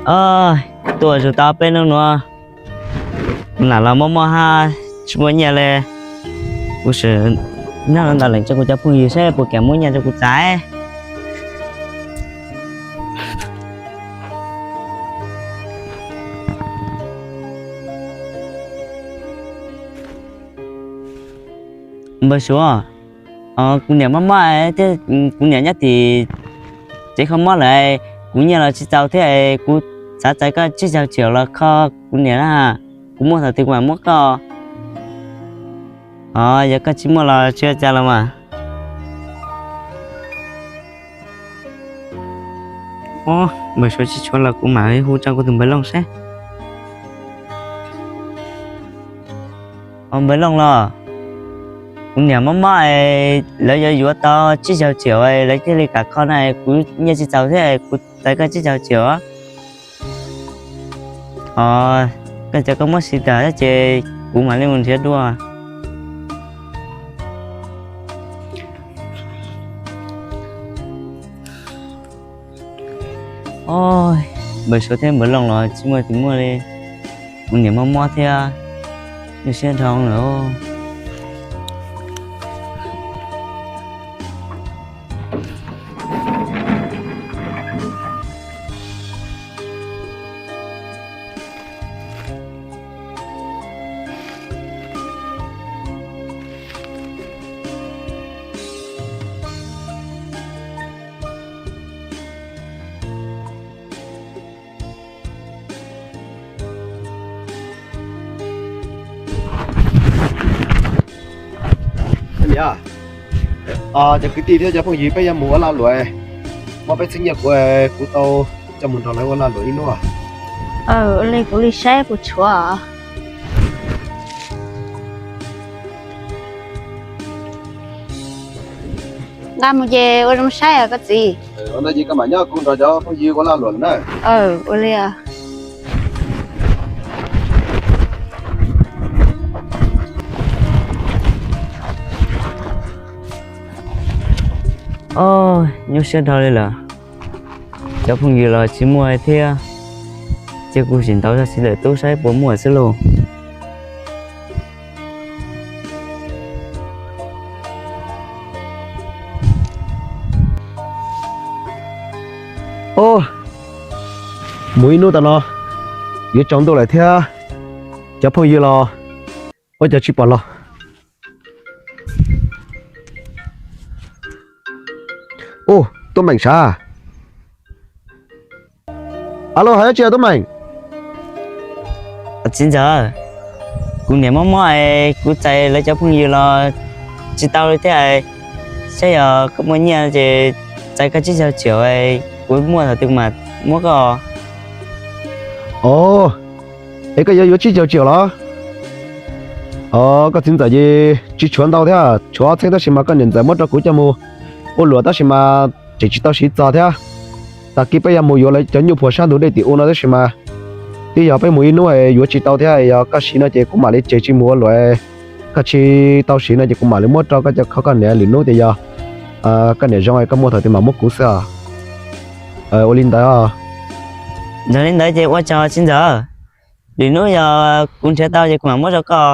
Tuaj zug tau peb hnub nuav, kuv nam los mob mob hab tsis muaj nyiaj le. Kuv sim nyob no ntawm leem rau kuv cov phooj ywg saib puas kam muab nyiaj rau kuv txais. Npawg Suav, kuv niam mob mob thiab, kuv niam nyob tim tsev kho mob lawm, kuv nyiaj los tsis txaus thiab, kuv xav txais koj tsib caug triệu los kho kuv niam na, kuv muaj thaum twg kuv mam muab koj. Os, yog koj tsis muaj los tsis ua cas los mas. Os, npawg Suav tsis tshuav los kuv mam hu rau kuv tus npawg Looj saib. Os, npawg Looj los, kuv niam mob mob, lawv yuav yuav tau tsib caug triệu lawv thiaj li kam kho na, kuv nyiaj tsis txaus thiab, kuv txais koj tsib caug triệu. Os, koj cov koj muab siv tag ces kuv mam li mus nrhiav dua. Os, npawg Suav thiab npawg Looj los tsis muaj tus muaj li, kuv niam mob mob thiab, nyuaj siab dhau lawm. Niam, cov kwv tij thiab cov phooj ywg peb yuav mus ua lag luam, muab peb txhiab nyiaj kuv, kuv tau coj mus nrog lawv ua lag luam ib hnub. Ua li kuv li saib puas tshuav. Nqa mus ces ua zoo saib os koj txiv. Ua li koj mam nyob kuv nrog cov phooj ywg ua lag luam na. Ua li. Nyuaj siab dhau li lawm, cov phooj ywg los tsis muaj thiab, ces kuv sim ntaus zaj siv daim tub saib puas muaj xwb lauj. Mus ib hnub tas no yuav tsaus ntuj lawm thiab, cov phooj ywg los ua cas tsis pom los. Ub, Tub Meem sav. Alo, hais dab tsi Tub Meem? Txiv ntxawm, kuv niam mob mob es kuv txais lawv cov phooj ywg los tsis tau li thiab, saib yog koj muaj nyiaj ces txais koj tsib caug triệu, kuv muaj thaum twg kuv mam muab koj. Os, es koj yuav yuav tsib caug triệu los? Os, koj txiv ntxawm ces tsis tshuav ntau thiab, tshuav ob txheeb tab sis mas koj niam ntxawm muab rau kuv coj mus ua luam tab sis mas tseem tsis tau siv txog thiab. Tag kis peb yuav mus yuav lawv cov nyuj puag sab ntug dej tim u no tab sis mas twb yog peb mus ib hnub yuav tsis tau thiab, yog koj siv no ces kuv mam li tseg tsis mus ua luam, koj tsis tau siv no ces kuv mam li muab rau koj coj kho koj niam, lwm hnub tias yog koj niam zoo koj muaj thaum twg mam muab kuv xwb os. Ua li ntawd. Yog li ntawd ces ua tsaug txiv ntxawm, lwm hnub yog kuv nrhiav tau ces kuv mam muab rau koj.